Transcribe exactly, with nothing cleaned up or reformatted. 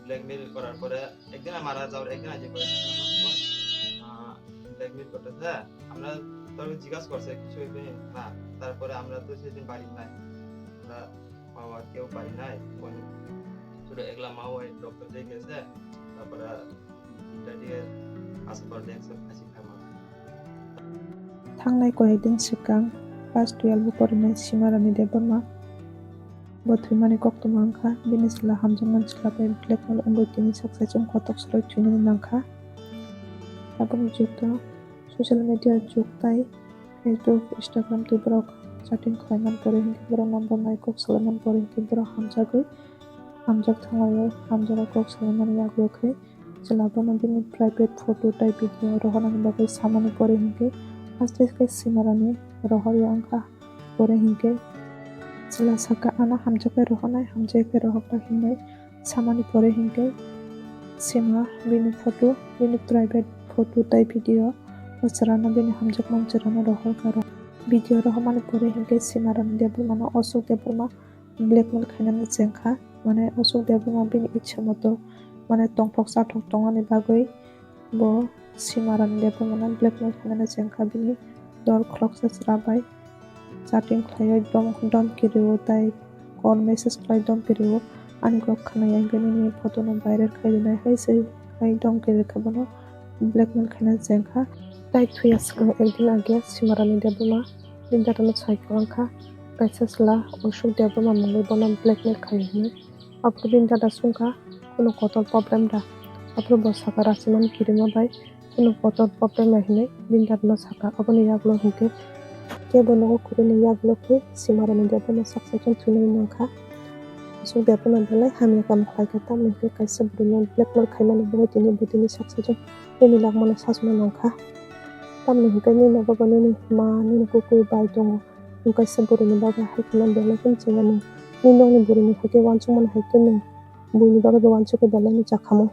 Blackmail করার পরে একদিন মারা যাওয়ার একদিন আগে করে, আহ, ব্ল্যাকমেইল করতেছে। আমরা তোর জিজ্ঞাসা করছে কিছু হইবে না, তারপরে আমরা তো সেদিন বাড়ি নাই, আমরা বাবা কেউ বাড়ি নাই, ওই শুধু একলা মা ওই ডক্টর দিয়ে গেছে, তারপরে ইন্টারভিউ পাস করে দেখছে ফাঁসি খায় মা। Thangnai koyekdin swkang class twelve o porinai Simarani Debbarma bo thwimani koktwma wngkha. Bini chwla hamjakmani chwla bai blackmail wngwi tini sak saichung kotok swlai thwinani nangkha. Aboni jukto social media juk tai Facebook, Instagram tei borok chatting khlaimani pore hinkhe borok number nai kok salaimani pore hinkhe borok hamjagwi hamjak thanglaio, hamjakgo kok salaimani yagulo khe chwla bono bini private photo tei video rohornani bagwi samani pore hinkhe haste khe Simarani rohorya wngkha. Pore hinkhe chwla sakha, "Ano hamjakhe rohornai, hamjakhe rohorkha," hinwi samani pore hinkhe Sima bini photo, bini private photo tei video o chwrano bini hamjakmani chwrano rohorkha. Video rohormani pore hinkhe Simarani Debbarmano Ashok Debbarma blackmail khainani chengkha, mane Ashok Debbarma bini ichha moto mane tongthok chathok tongmani bagwi bo Simarani Debbarmano blackmail khainani chengkha, bini dol khoroksa chwla bai chatting khlaiwi dom-, domki rwo tei call message khlai domki rwo, ani kok khwnaya hwnkhe nini photo no viral khai rwnai hai se hai domki rwkha bono blackmail khaina chengkha. Tai thwiya swkang ekdin age Simarani Debbarma bini dada no sai kwlangkha kaisa chwla Ashok Debbarma mungwi bono blackmail khai hwnwi. Aphuru bini dada swngkha, "Kunu kotor problem da?" Aphuru bo sakha, "Rachimani kirima bai kunu kotor problem ya," hinwi bini dada no sakha. Aboni yagulo hinkhe kebo nogo kwrwini yagulo khe Simarani Debbarma sak saichung thwinani nangkha. Ashok Debbarma belai hamya kaam khlaikha, tamni hinkhe kaisa bwrwino blackmail khaimani bagwi tini bo tini sak saichung tini lakmano sachwna nangkha. Tamni hinkhe nini nogo bo nini ma, nini kwkwi bai tongo. Nwng kaisa bwrwini bagwi hai kheno belai kheno chaya nung. Nini nokni bwrwini hai khe uansukmani hai khe nwng buini bagwi bo uansukwi belai no chakhamo.